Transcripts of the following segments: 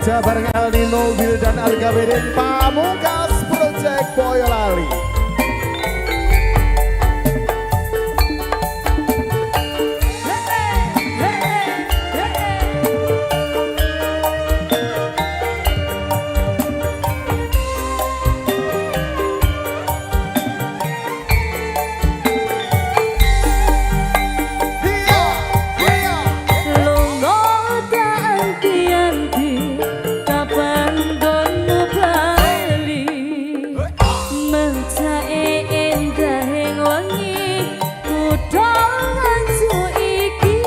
Jogja bareng Aldino, Wildan Arga Wedding, Pamungkas Project Boyolali. Iya, iya. Lunga tak anti-anti, kapan nggonmu bali? Mencake endahing wengi, kutha Nganjuk iki.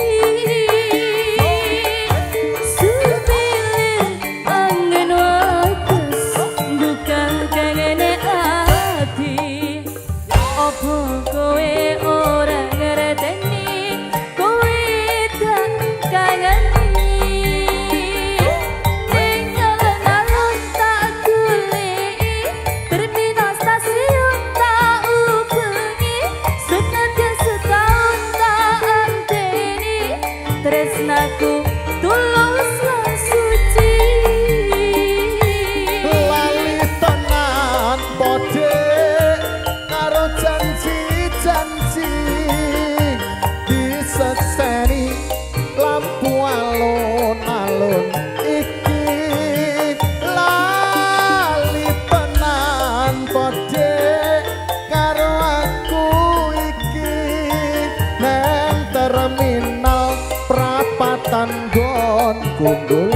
Sumilir angin wates, buka kangene ati. Opo kowe ora ngerteni, kowe tak kangeni? Ning alun-alun tak goleki, terminal stasiun tak ubengi, senajan setahun tak anteni, tresnaku tulus lan suci. Lali tenan pode karo janji-janji, disekseni lampu alun-alun iki. Lali tenan pode karo aku iki, neng terminal prapatan nggonku.